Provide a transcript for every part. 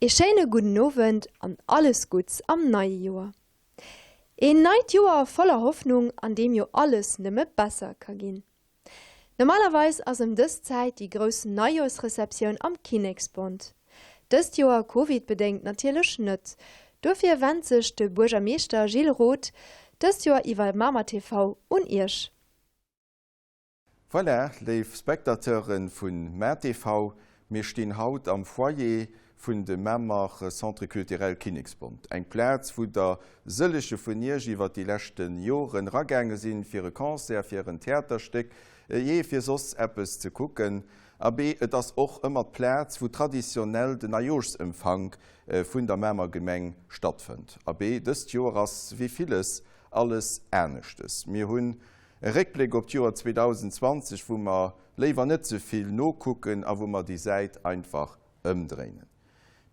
Ee schéine gudden Owend an alles Gutts am neie Joer. Een neit Joer voller Hoffnung, an deem jo alles nëmme besser ka ginn. Normalerweis ass ëm dës Zäit déi grouss Neijoersreceptioun am Kinneksbond. Dëst Joer Covid-bedéngt natierlech net. Dofir wennt sech de Buergermeeschter Gilles Roth dëst Joer iwwer Mamer TV un Iech. Voilà, léif Spectateuren vun MaTV, mir stinn haut am Foyer vun dem Mamer Centre Culturel Kinneksbond. Eng Plaz, wou der sëllege vun iech iwwert déi leschten Joren ragaange sinn, fir e Concert, fir en Theaterstéck, jee, fir soss eppes ze kucken. Abee, et ass och ëmmer d'Plaz, wou traditionell den Neijooschsempfank vun der Mamer Gemeng stattfënnt. Abee, dëst Joer ass, wéi villes, alles aneschtes. Mir hunn E Réckbléck op d'Joer 2020, wou mer léiwer net ze vill nokucken a wou mer déi Säit einfach ëmdréinen.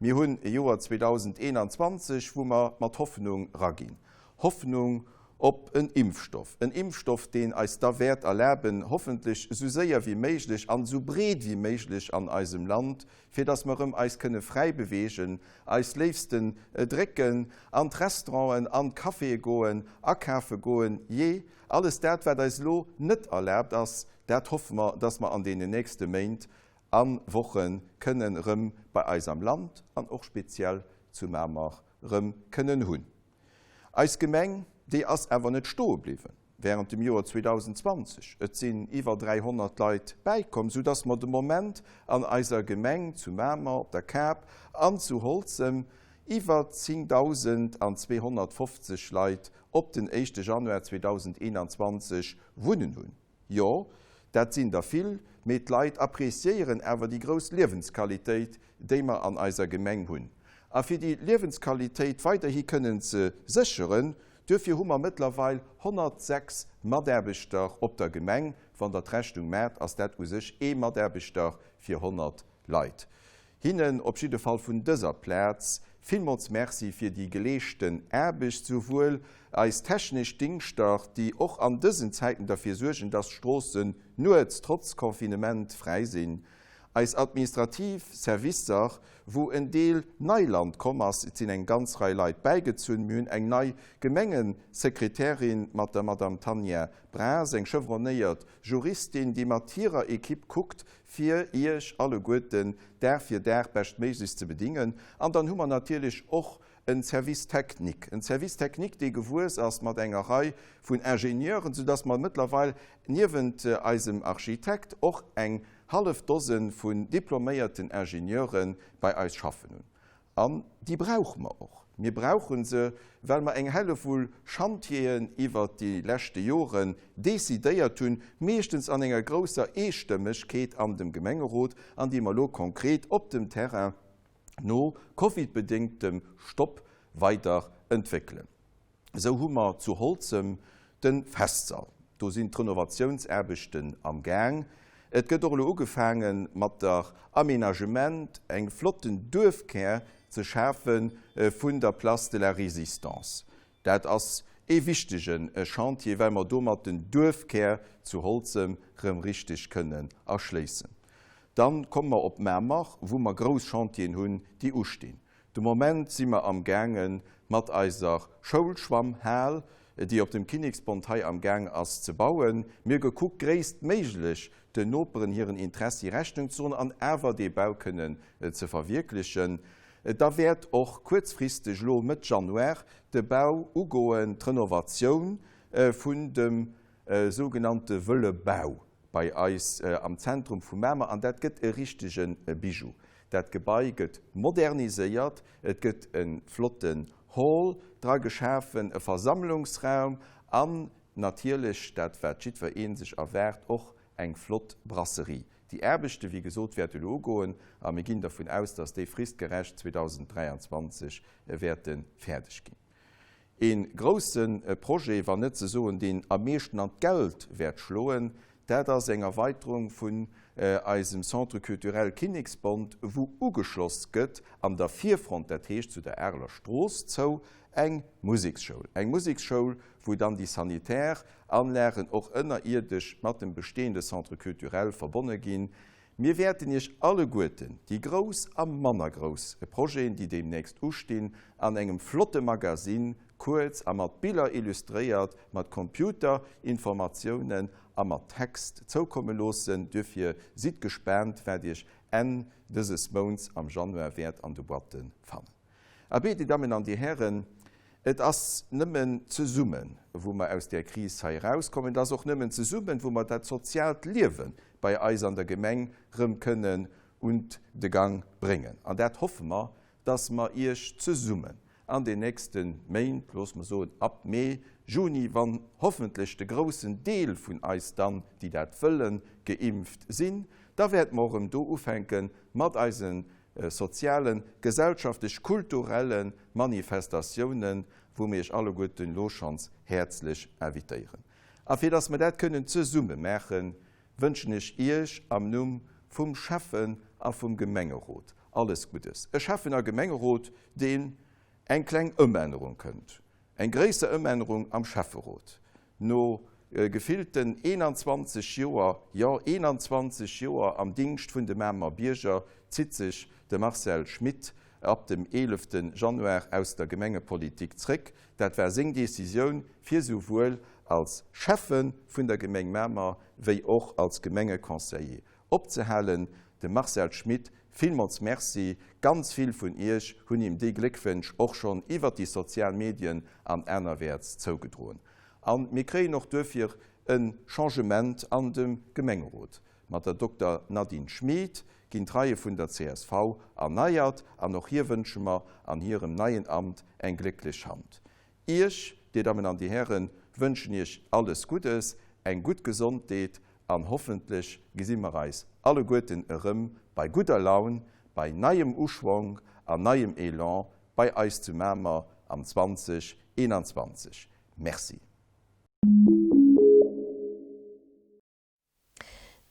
Mir hunn e Joer 2021, wou mer mat Hoffnung raginn. Hoffnung op en Impfstoff. En Impfstoff, deen eis da wäert erlaben, hoffentlech esou séier wéi méiglech an esou breet wéi méiglech an eisem Land, fir dass mer erëm eis kënne fräi beweegen, eis Léifsten drécken, an d'Restauranten, an d'Caféë goen, akafe goen, jee, alles dat, wat eis elo net erlaabt ass, dat hoffe mer, dass mer an deenen nächste Méint a Woche kënnen erëm bei eis am Land an och speziell zu Mamer erëm kënnen hunn. Eis Gemeng, déi ass awer net stoe bliwwen während dem Joer 2020. Et sinn iwwer 300 Leit bäikomm, soudass mer de Moment an eiser Gemeng zu Mamer, op der Kap an zu Holzem iwwer 10.250 Leit op den éischte Januar 2021 wunnen hunn. Jo, dat sinn der vill, mee d'Leit appréciéieren awer déi grouss Liewensqualitéit, déi mer an eiser Gemeng hunn. A fir déi Liewensqualitéit weiderhi kënnen ze sécheren, duerfir hu mer mëttlerweil 106 Mataarbechter op der Gemeng. Wann Der d'Rechnung maacht, ass dat u sech ee Mataarbechter fir 100 Leit. Hinnen op jidde Fall vun dëser Plaz villmools Merci fir déi geleeschten Aarbecht, souwuel eis technesch Dingschter, déi och an dësen Zäiten derfir suergen, dass d'Stroossen nuets trotz Confinement fräi sinn, eis administrativ Servicer, wou en Deel Neiland komm ass, et sinn eng ganz Rei Leit bäigezunn, mir hunn eng nei Gemengesekretärin mat der Madame Tanja Bras, eng chevronnéiert Juristin, déi mat hirer Equipe kuckt, fir Iech alleguerten Dag fir Dag beschtméiglechst ze bedingen. An dann hu mer natierlech och e Service technique, en Service technique, dee gewuess ass mat enger Rei vun Ingenieuren, soudass mer mëttlerweil niewent eisem Architekt och eng hallef Dose vun diploméierten Ingenieure bei eis schaffen hunn. An déi brauche mer och. Mir brauche se, well mer eng Hellewull Chantieren iwwert déi leschte Joren decidéiert hunn, meeschtens an enger grousser Eestëmmegkeet an dem Gemengerot, an déi mer elo konkret op dem Terrain no covidbedéngtem Stopp weider entwéckelen. Esou hu mer zu Holzem de Festsall. Do sinn d'Renovatiounsaarbechten am Gaang. Et gëtt och elo ugefaange mat der Aménagement, eng flotten Duerfkär ze schafe vun der Place de la Résistance. Dat ass ee wichtege Chantier, well mer domat den Duerfkär zu Holzem rëm richteg kënnen erschléissen. Dann komme mer op Mamer, wou mer grouss Chantieren hunn, déi ustinn. De Moment si mer am gaange mat eiser Schoulschwammhal, déi op dem Kinneksbond hei am Gaang ass ze bauen. Mir hu gekuckt, gréisstméiglech den Noperen hiren Interessi Rechnung ze droen an awer dee Bau kënnen ze verwierklechen. Da wäert och kuerzfristeg elo Mëtt Januar de Bau ugoen, d'Renovatioun vun dem sougenannte Wëlle Bau bei eis am Zentrum vu Mamer an dat gëtt e richtege Bijou. Dat Gebai gëtt moderniséiert, et gëtt e flotten Hall dra geschafen, e Versammlungsraum an natierlech, dat wat jiddwer ee sech erwaart, och eng flott Brasserie. Déi Aarbechte, wéi gesot, wäerte elo ugoen a mir ginn dervun aus, dass déi fristgerecht 2023 wäerte fäerdeg ginn. Ee grousse Projet, wann net ze soen deen am meeschten an d'Geld wäert schloen, dat ass eng Erweiterung vun eisem Centre culturel Kinneksbond, wou ugeschloss gëtt an der Virfront, dat heescht zu der Areler Strooss zou, eng Museksschoul. Eng Museksschoul, wou dann déi sanitär Anlagen och ënnerierdesch mat dem bestehende Centre culturel verbonne ginn. Mir wäerten Iech alleguerten déi grouss a manner grouss Projeten, déi deemnächst ustinn, an engem flotte Magasinn, kuerz a mat Biller illustréiert, mat Computerinformatiounen a mat Text zoukomme loossen. Duerfir sidd gespaant, wat Iech Enn dëses Mounts am Januar wäert an de Boîte fannen. Abee, Dir Dammen an Dir Hären, et ass nëmmen zesummen, wou mer aus där Kris hei erauskommen. Et ass och nëmmen zesummen, wou mer dat soziaalt Liewe bei eis an der Gemeng erëm kënnen un de Gang bréngen. An dat hoffe mer, dass mer Iech zesummen an den nächste Méint, loosse mer soen ab Mee, Juni, wann hoffentlech de groussen Deel vun eis dann, déi dat wëllen, geimpft sinn, da wäerte mer och erëm do ufänke mat eise sozialen, gesellschaftlech, kulturelle Manifestatiounen, wou mir Iech alleguerten elo schonns häerzlech invitéieren. A fir dass mer dat kënnen zesumme maachen, wënschen ech Iech am Numm vum Schäffen a vum Gemengerot alles Guddes. E Schäffen a Gemengerot, deen eng kleng Ëmännerung kënnt, eng gréisser Ëmännerung am Schäfferot. No gefillten 21 Joer, jo 21 Joer am Dingscht vun de Mamer Bierger, zitt sech de Marcel Schmit ab dem 11 Januar aus der Gemengepolitik zréck. Dat war seng Decisioun, fir souwuel als Schäffe vun der Gemeng Mamer wéi och als Gemengeconseiller opzehalen. Dem Marcel Schmit villmools Merci. Ganz vill vun Iech hunn him déi Gléckwënsch och schonn iwwert déi sozial Medien an anerwäerts zougedroen. A mir kréien och duerfir e Changement an dem Gemengerot. Mat der Dokter Nadine Schmit ginn d'Reie vun der csv erneiert an och hir wënsche mer an hirem neien Amt eng glécklech Hand. Iech, Dir Dammen an Dir Hären, wënschen Iech alles Guddes, eng gutt Gesondheet an hoffentlech gesi mer eis alleguerten erëm bei gudder Laun, bei neiem Uschwonk an neiem Elan bei eis zu Mamer am 2021. Merci.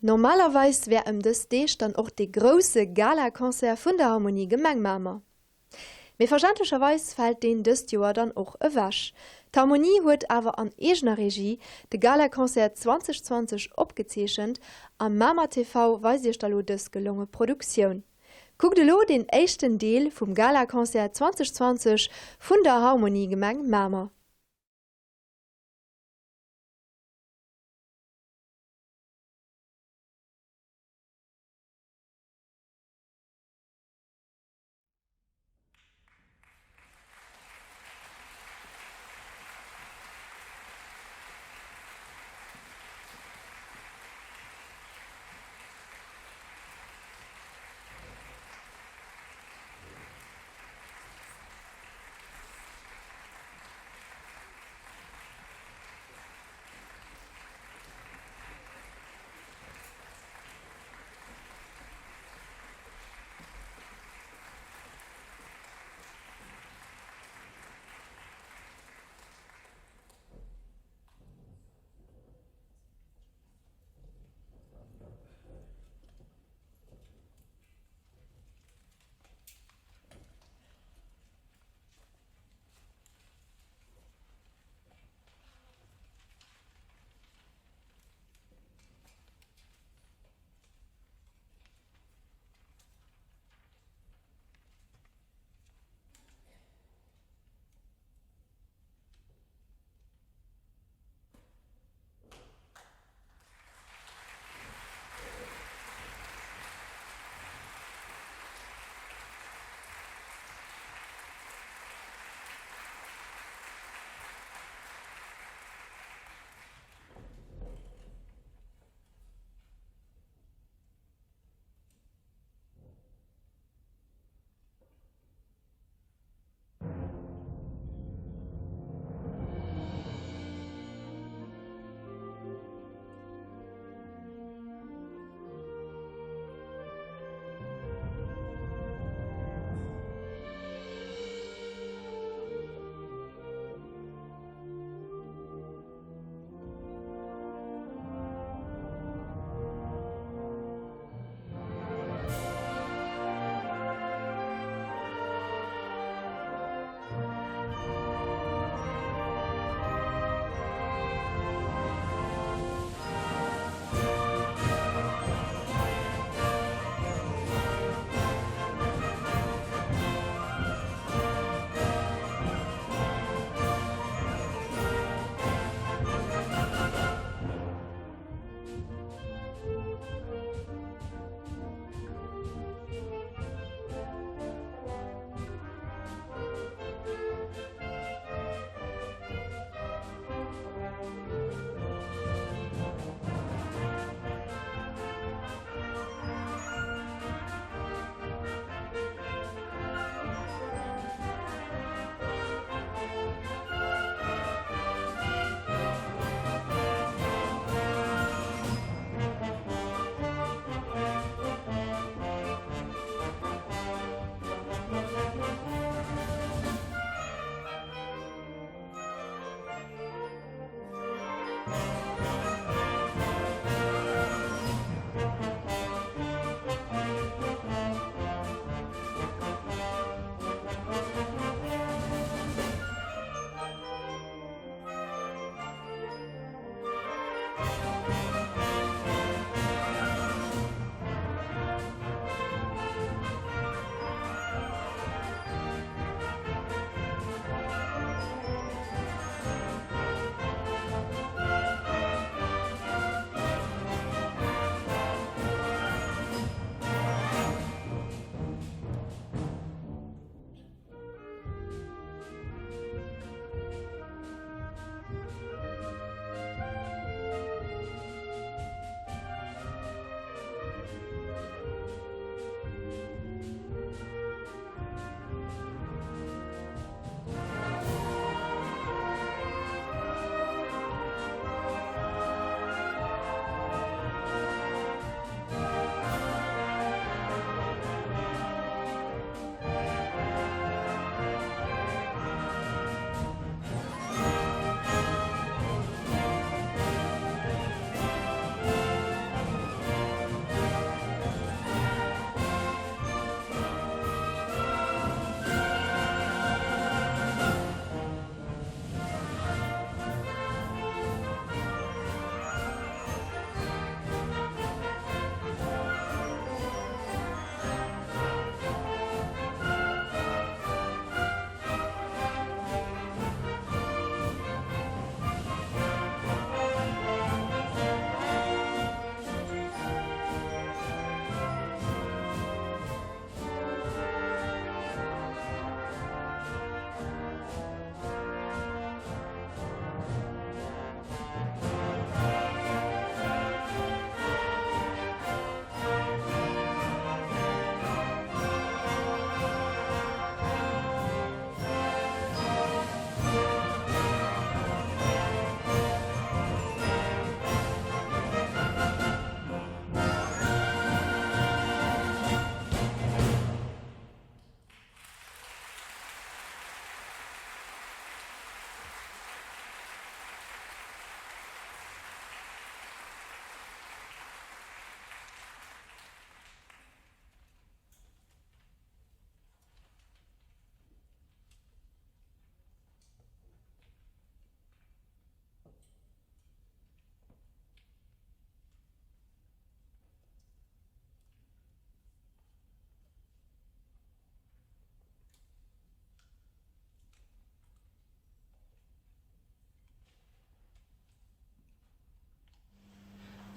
Normalerweis wär ëm dës Deeg dann och dee grousse Gala-Concert vun der Harmonie Gemeng Mamer. Mee verständlecherweis fält deen dëst Joer dann och ewech. D'Harmonie huet awer an eegener Regie de Gala-Concert 2020 opgezeechent a Mamer TV weist iech da lo dës gelonge Produktioun. Kuckt elo deen éischten Deel vum Gala-Concert 2020 vun der Harmonie Gemeng Mamer.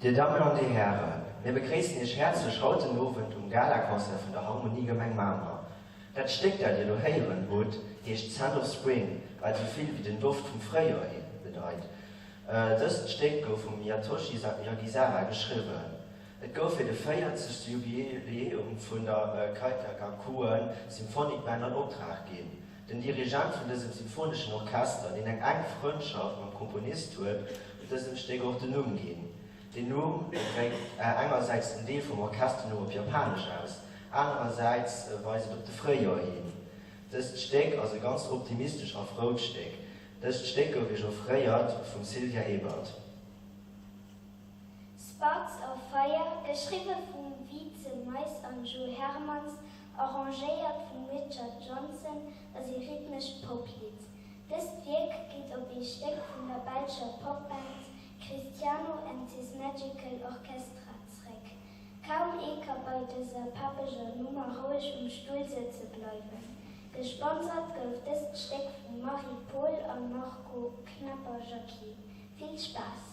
Dir Dammen an Dir Hären, mir begréissen Iech häerzlech haut den Owend um Galaconcert vun der Harmonie Gemeng Mamer. Dat Stéck dat Dir elo héieren hutt, heescht Scent of Spring, wat esou vill wéi den Doft vum Fréijoer bedeit. Dëst Stéck gouf vum Yatoshi Yagisawa geschriwwen. Et gouf fir de 40. Jubiläum vun der Kaitagakuen Symphonic Band an Optrag ginn. Den Dirigent vun dësem symphoneschen Orchester, deen eng enk Frëndschaft mam Komponist huet, huet dësem Stéck och den Numm ginn. Deen Numm dréckt engersäits en Deel vum Orchesternumm op Japanesch aus, anerersäits weist et op de Fréijoer hin. Dëst Stéck ass e ganz optimistesch a frout Stéck. Dëst Stéck gouf Iech offréiert vum Sylvia Ebert. Sparks of Fire, geschriwwe vum Wietze Mais an Joe Hermans, arrangéiert vum Richard Johnson, ass ee rhythmescht Poplidd. Dëst Wierk geet op ee Stéck vun der belscher Popband Cristiano and His Magical Orchestra zréck. Kaum ee ka bei dëser peppeger Nummer roueg um Stull sëtze bleiwen. Gesponsert gouf dëst Stéck vum Marie Paul a Marco Knepper-Jacquier. Vill Spaass!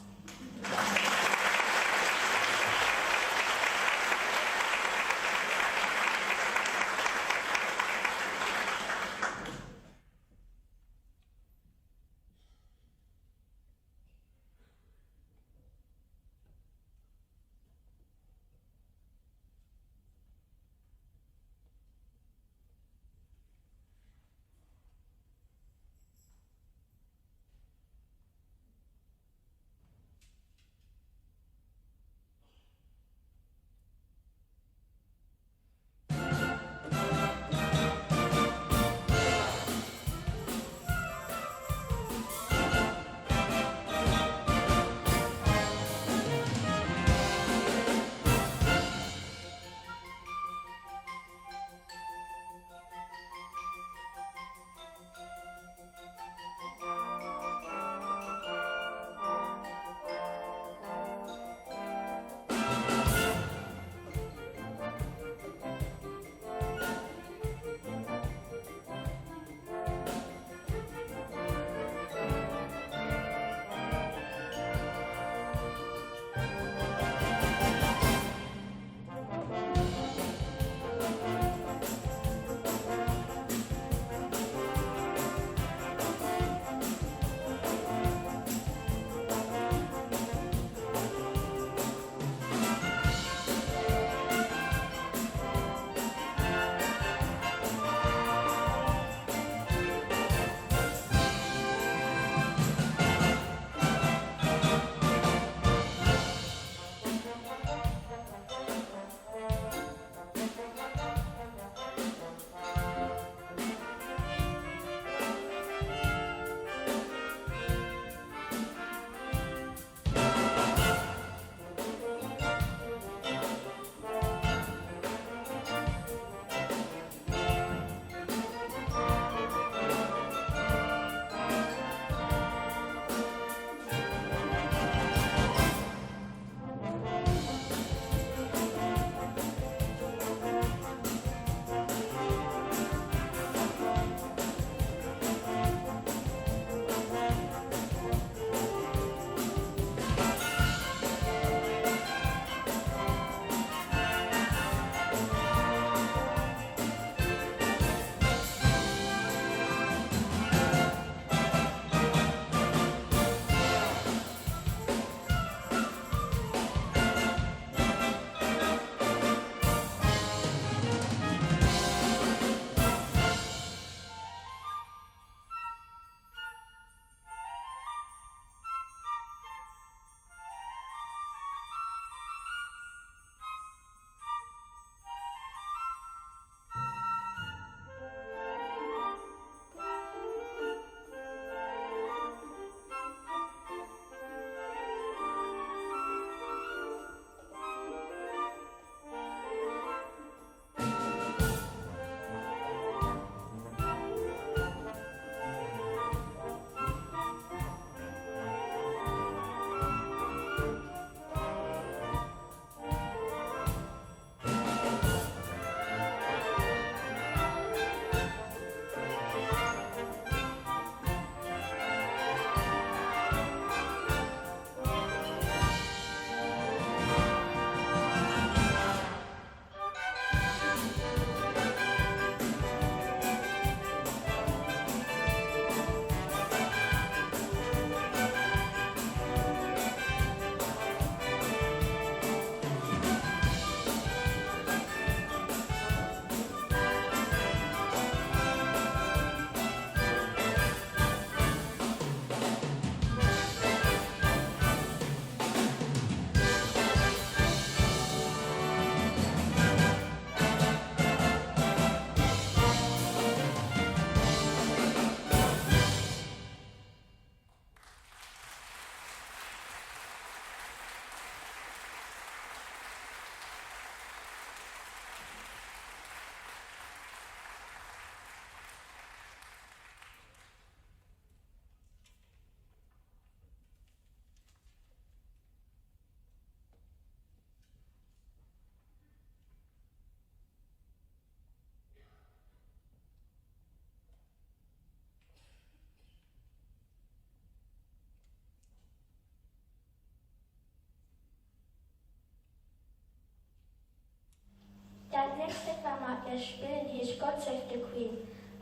iech spillen heescht God Save the Queen.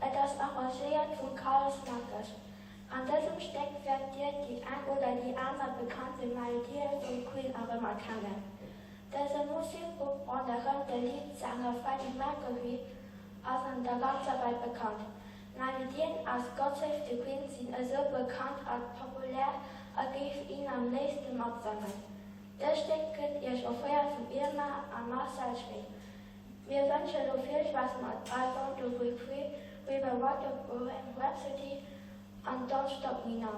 Et ass arrangéiert vum Carlos Marques. An dësem Stéck wäert dir déi eng oder déi aner bekannte Melodië vum Queen erëmerkennen. Dëse Musekgrupp ronderëm de Leadsänger Freddie Mercury ass an der ganzer Welt bekannt. D'Melodien aus God Save the Queen sinn esou bekannt a populär a géif een am léifste matsangen. Dëst Stéck gëtt Iech offréiert vum Irma a Marcel Schmit. Mir wënsche lo vill Spaass mat I Want to Break Free, River Water, Bohemian Rhapsody an Don't Stop Me Now.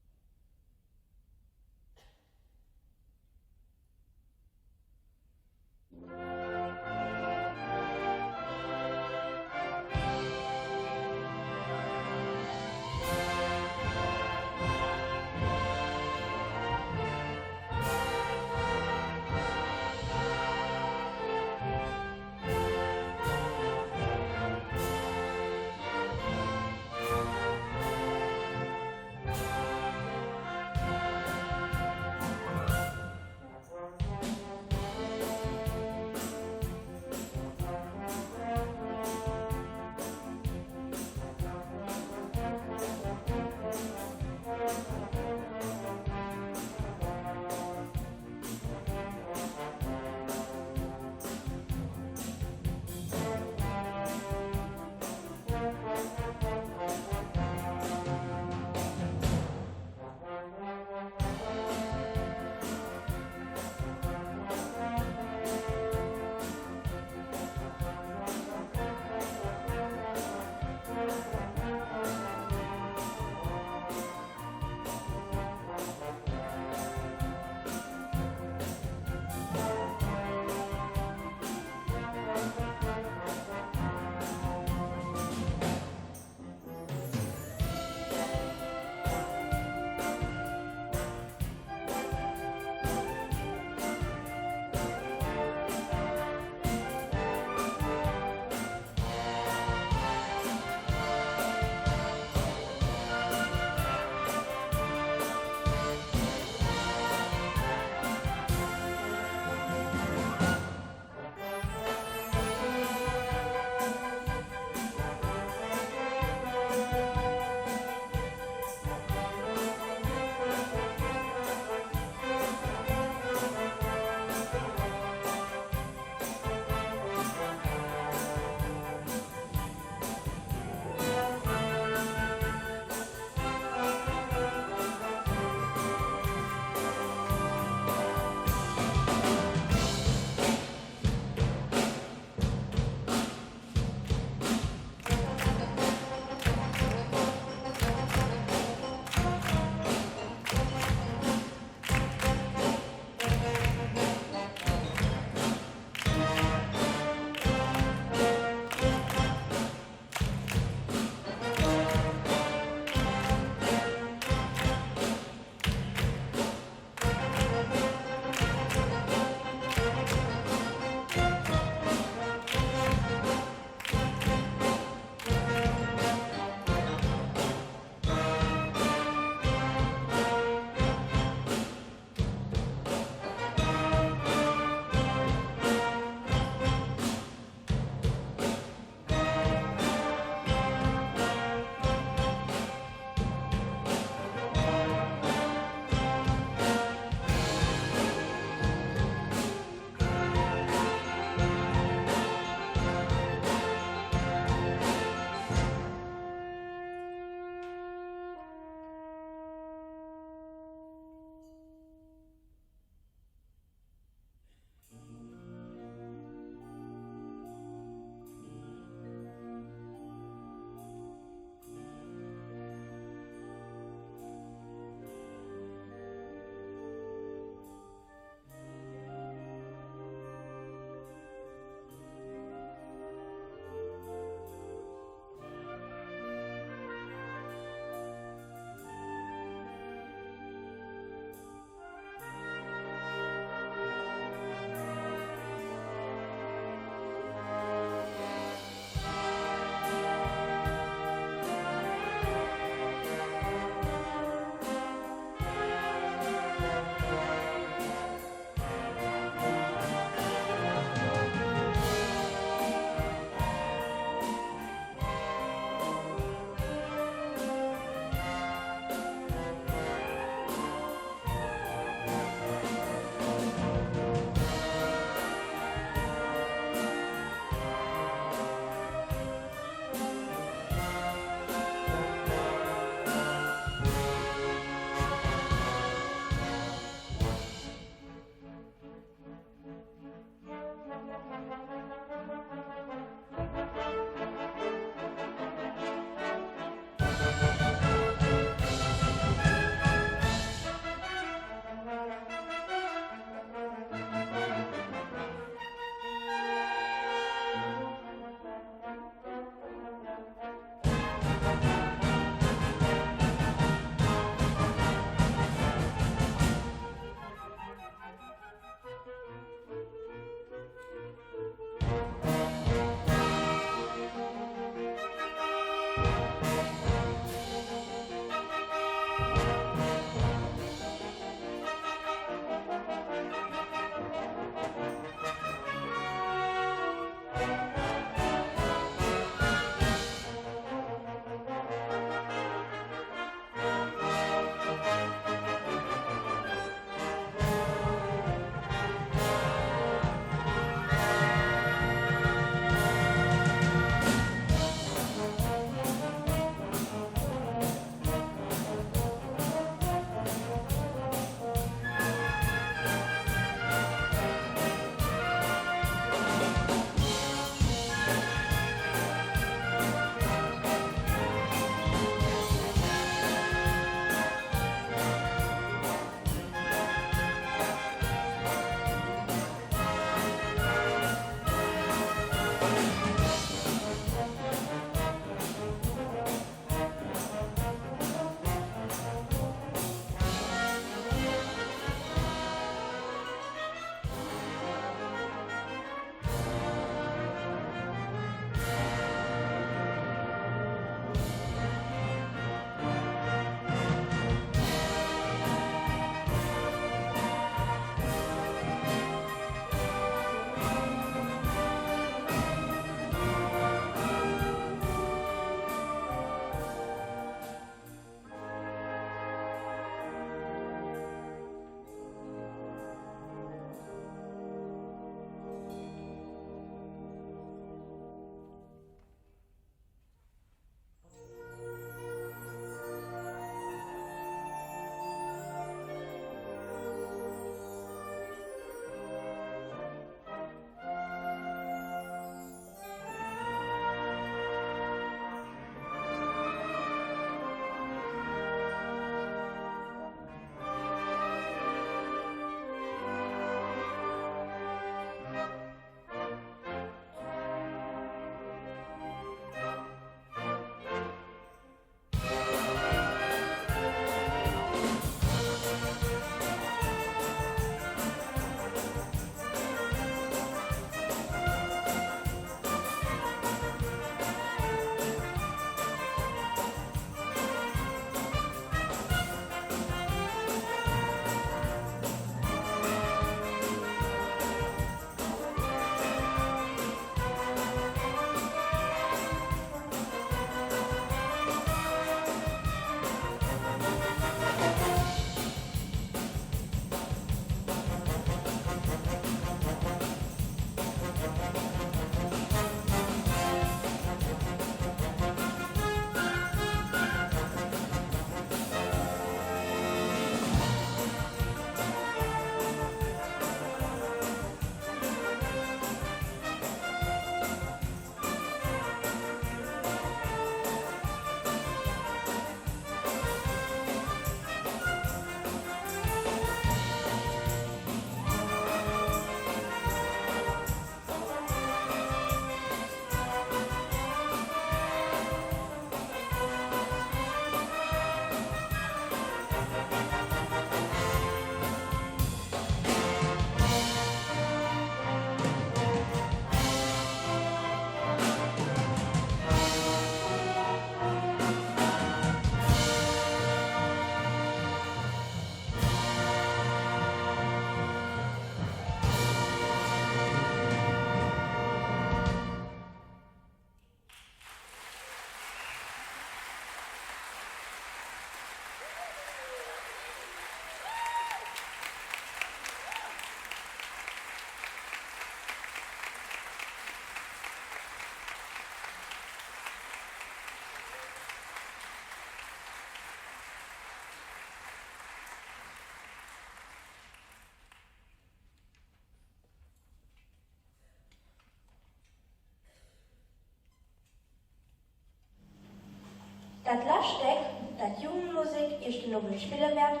Dat lescht Stéck, dat d'Jugendmusek Iech den Owend spille wäert,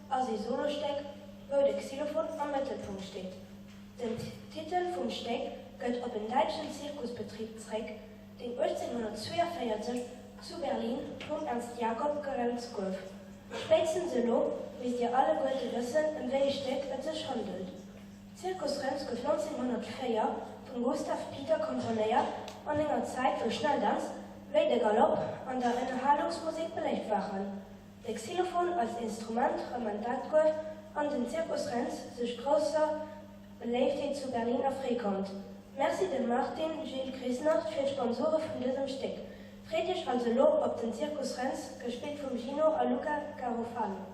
ass ee Solostéck, wou de Xylophon am Mëttelpunkt steet. Den Titel vum Stéck gëtt op en däitschen Zirkusbetrib zréck, deen 1842 zu Berlin vum Ernst Jakob gerënnt gouf. Spéitstens elo misst Dir alleguerte wëssen, ëm wéi ee Stéck et sech handelt. Zirkus Rënz gouf 1904 vum Gustav Peter komponéiert, an enger Zäit wou schnell Dänz wéi de Galopp an der Ënnerhalungsmusek beléift waren, de Xylophon als Instrument rëm entdeckt gouf an den Zirkus Rënz sech grousser Beléiftheet zu Berlin erfreeë konnt. Merci dem Martin Gilles Christnacht fir d'Sponsore vun dësem Stéck. Freet Iech also lo op den Zirkus Rënz, gespillt vum Gino a Luca Garofalo.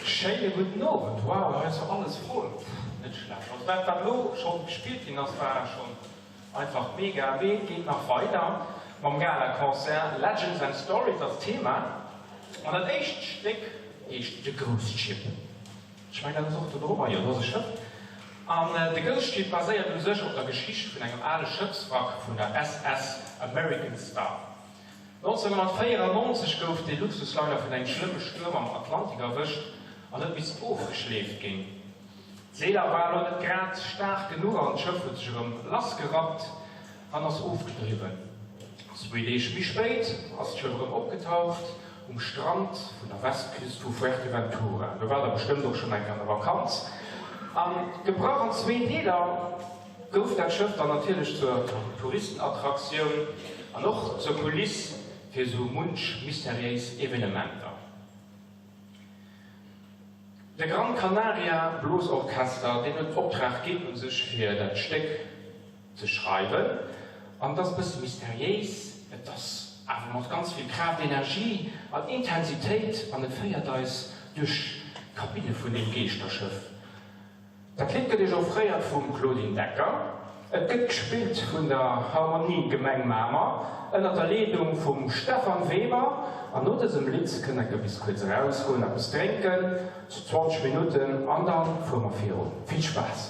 Schéine gudden Owend. Wow, hei ass jo alles voll. Net schlecht. Also dat wat elo schonn gespillt ginn ass, war schonn einfach mega. Mee et geet nach weider mam Gala-Concert. Legends and Stories ass d'Thema. An dat éischt Stéck heescht The Ghost Ship. Ech mengen dat ass och do drop. Ah jo, do ass e Schëff. An The Ghost Ship baséiert u sech op der Geschicht vun engem ale Schëffswrack vun der SS American Star. 1994 gouf dee Luxusliner vun engem schlëmme Stuerm am Atlantik erwëscht an huet missten ofgeschleeft ginn. D'Seeler war elo net grad staark genuch an d'Schëff huet sech erëm lassgerappt an ass ofgedriwwen. Zwee Deeg méi spéit ass d'Schëff erëm opgetaucht um Strand vun der Westküst vu Fuerteventura. Do waart der bestëmmt och schonn eng Kéier an der Vakanz. An gebrach an zwee Deeler. Gouf dat Schëff dann natierlech zur Touristenattraktioun an och zur Kuliss fir sou munch mysteriéis Evenementer. De Gran Canaria Blosorchester, deen huet den Optrag ginn u sech fir dat Stéck ze schreiwen an et ass e bësse mysteriéis, et ass awer mat ganz vill Kraaft, Energie an Intensitéit an et féiert eis duerch d'Kabinne vun deem Geeschterschëff. Dat Lidd gëtt iech offréiert vum Claudine Decker. Et gëtt gespillt vun der Harmonie Gemeng Mamer ënnert der Leedung vum Stefan Weber. An no dësem Lidd kënnt enke bis kuerz erausgoen, eppes drénken, sou 20 Minutten, an da fuere mer virun. Vill Spaass!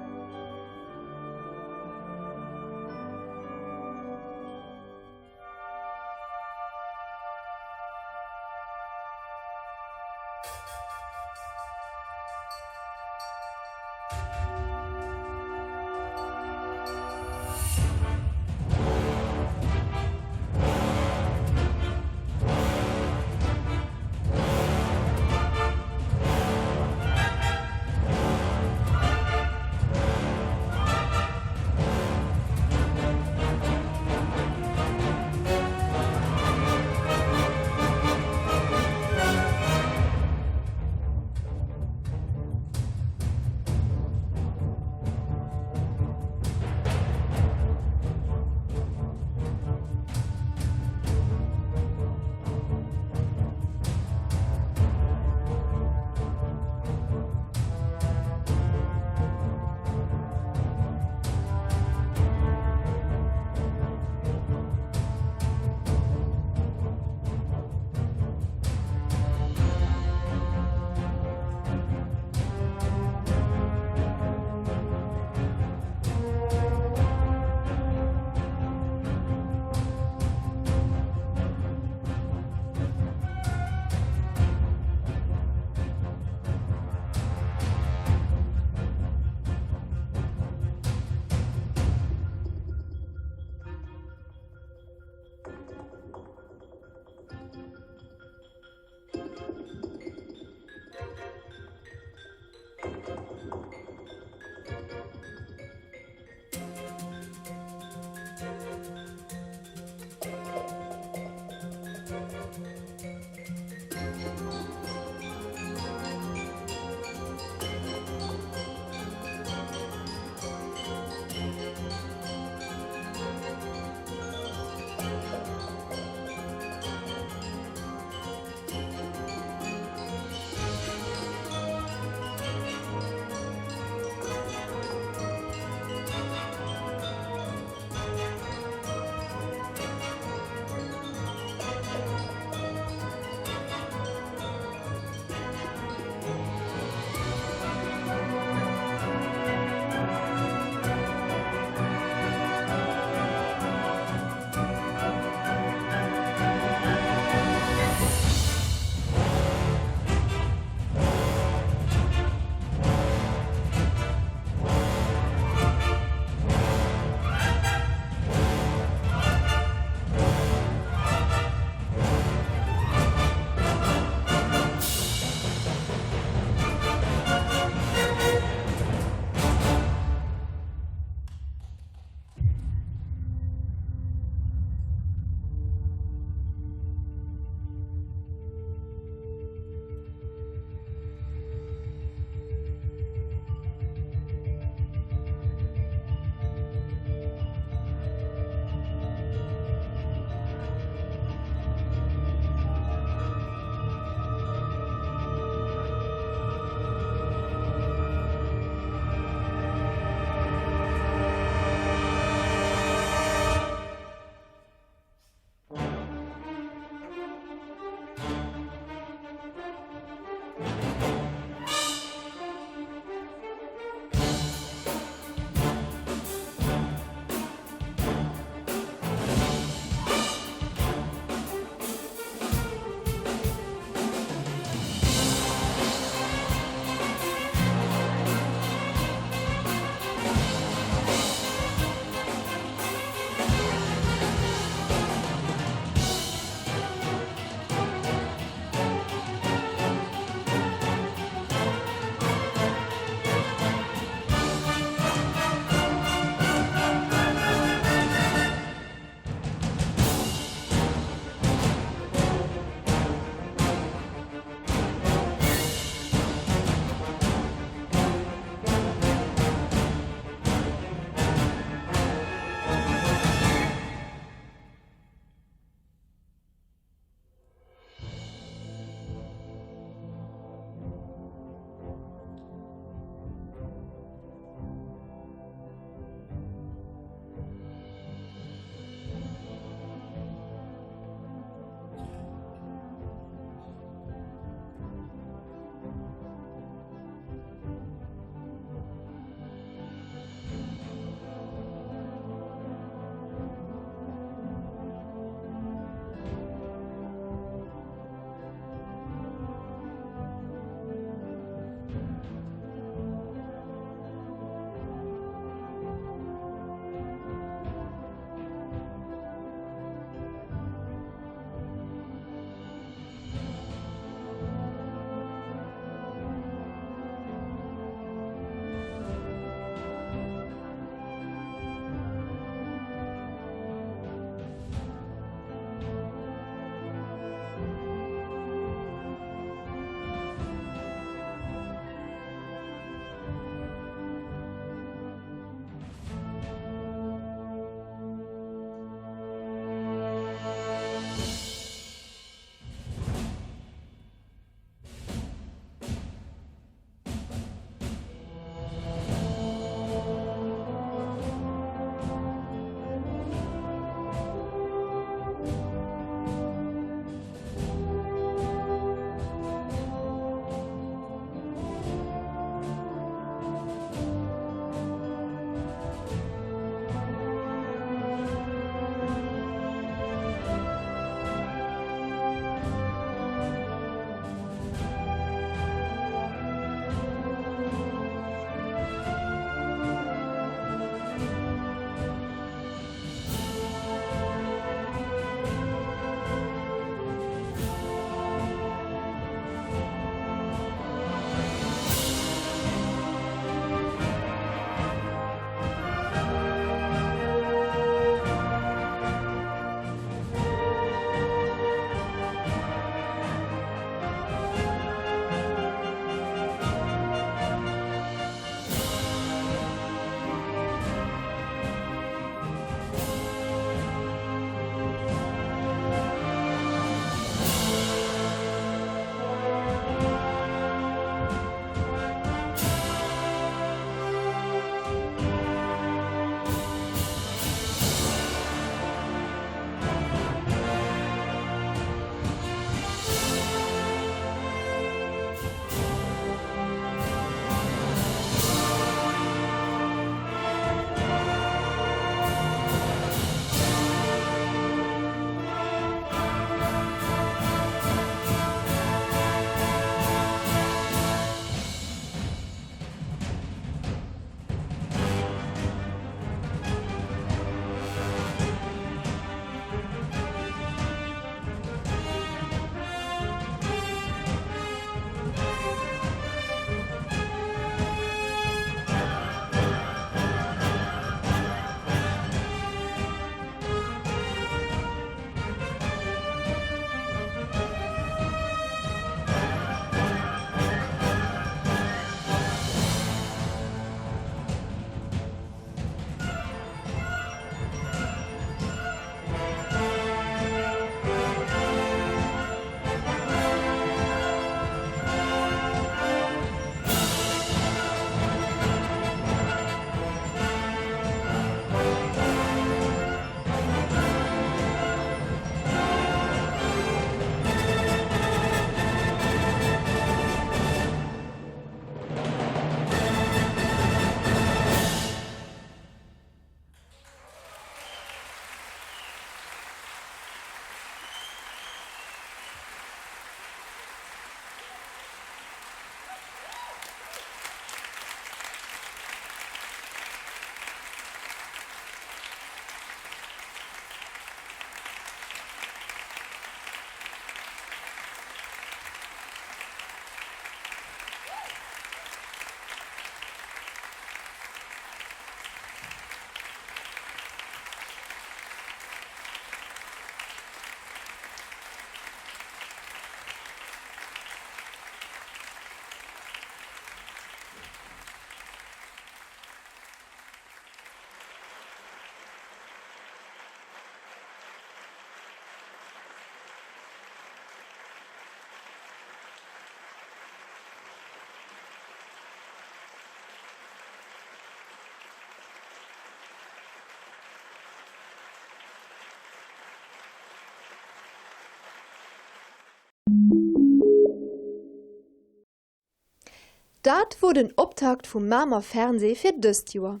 Dat wor den Optakt vum Mamer Fernseh fir dëst Joer.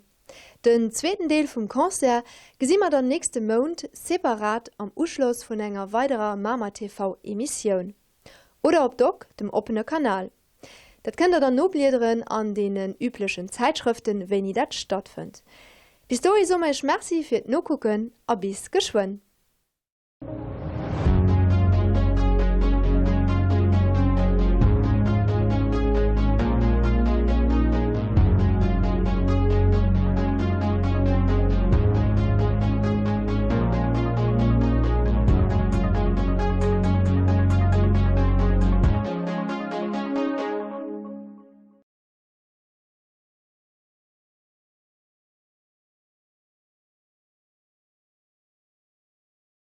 Den zweeten Deel vum Concert gesi mer dann nächste Mount separat am Uschloss vun enger weiderer Mamer TV Emissioun. Oder op Doc, dem oppene Kanal. Dat kënnt der dann nobliederen an deenen üblechen Zäitschrëften wéini dat stattfënnt. Bis dohi soe mer iech Merci fir d'Nokucken a bis geschwënn.